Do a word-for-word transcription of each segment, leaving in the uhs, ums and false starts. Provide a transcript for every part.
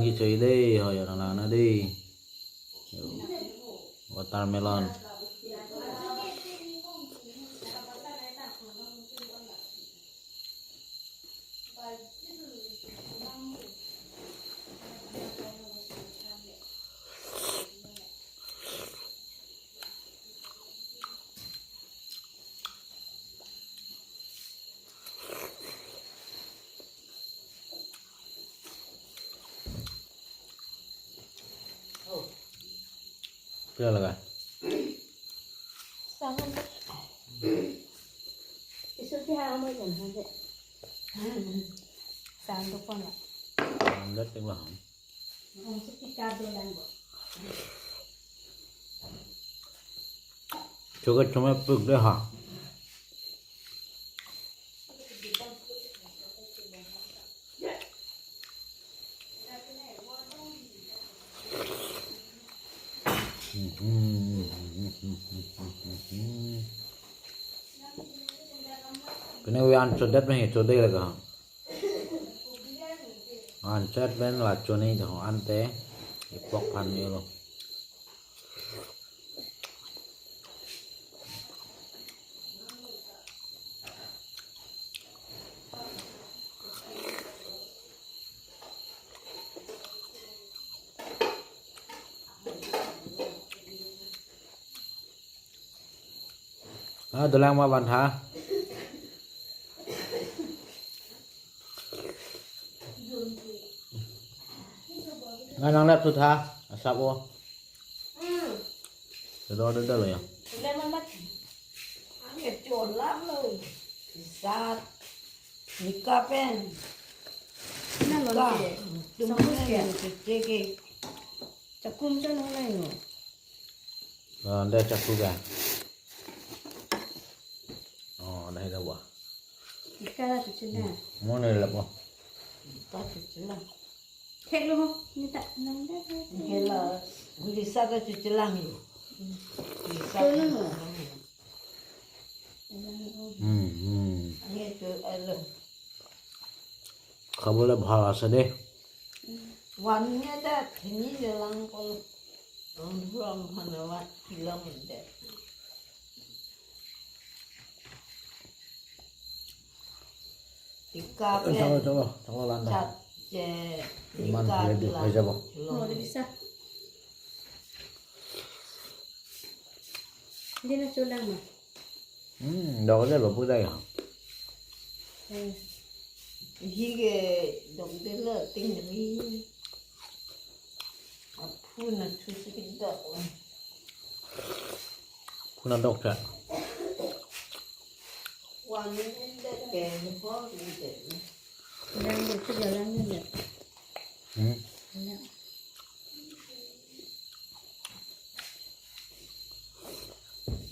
Hi choi dei, ho yo nang na dei. Watermelon. Pura laga. Sangan. Isu ti ha amo jan ha de. Sangan to pon la. Sangan dat tinggal. Choke chome puk de ha. Pine wi an chodet me chodet lagi ha. An chet pen la choni jo ante ipok phan ni lo. Ah, dolang ma ban tha. Nga nang lep thu tha, asap o. Dodo dodo lo ya. Ule mamat. Ang e cholam lo. Sat. Nika pen. Na lo Nika. Ke. Tum Samus pen ke. Ceke. Chakum cha nang lai no. Ah, anda chaku ka. Oh, dah ada buah. Ika la tu china. Mana lep oh. Ika tu china. Thek lo ho, ni ta nang da da. Hela, Lisa ta chuchilang yo. Lisa. Cholo no. Hmm, hmm. Ani tu alo. Khabole bhal ase de. Wan ne da thini le lang ko. Ang buang hana wat kilang de. Ika pen. Chalo, chalo, chalo landa. Chat je. Iman ika hoi di, bilang hoi jabo. Long. Oh, di bisa. Di na chulang ma. Hmm, dok de lo pu dai ha. Eh. Hi ke dok de lo ting ri. Aphu na thu si ki dok. Aphu na dok cha. Wan ni de ke ni ho ni de. Lang de chu lang ni de. Hmm. Lang.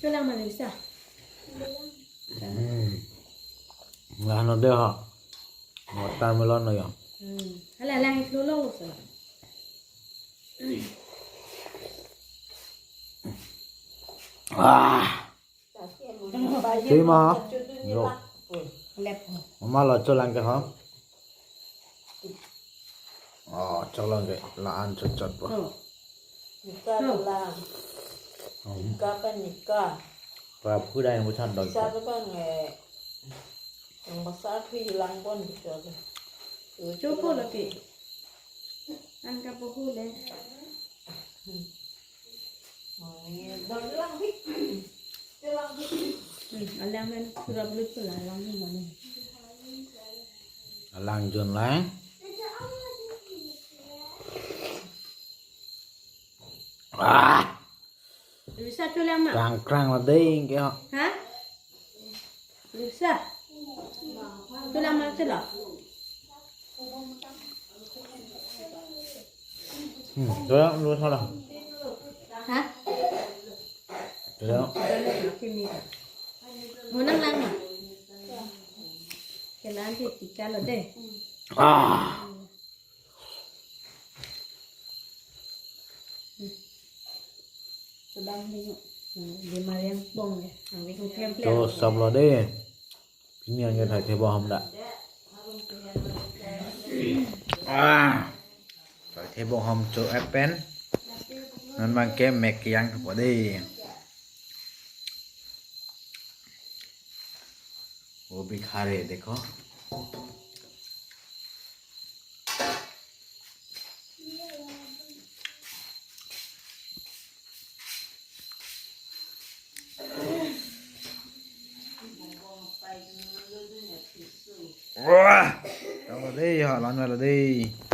Chulang ma Lisa. Hmm. Lah no de ha. Watermelon lo ya. Hmm. Hala lang itu lo sa. Ah. Terima. Yo. Lep. Mama lo cholang ke ha. Oh, cholang ke la an chot chot po. Oh. Nika Oh. Lang. Oh. Nika pen nika. Pra phu dai mo chan doi. Sa to bang eh. Ang basa phi lang pon gitu. Chopo lagi. Angka pohu le. Hmm, alang men pura beli pula alang ni mana. Alang jun lang. Ah. Lisa chulang ma. Krang krang la dei ke ho. Ha? Lisa. Chulang ma chelo. Hmm, chulang lu salah. Ha? Chulang. Mo nang lang ma. Kelan ti tika lo de. Ah. Chulang ni. Di Mariam bong ya. Ang itu klem klem. To sab lo de. Pini ang ya thai thai boham da. Ah. Thebong hom cho apen. Non bang ke mek yang po dei. Wo bi khare dekho. Wah, tong lo dei, ho, lon lo dei.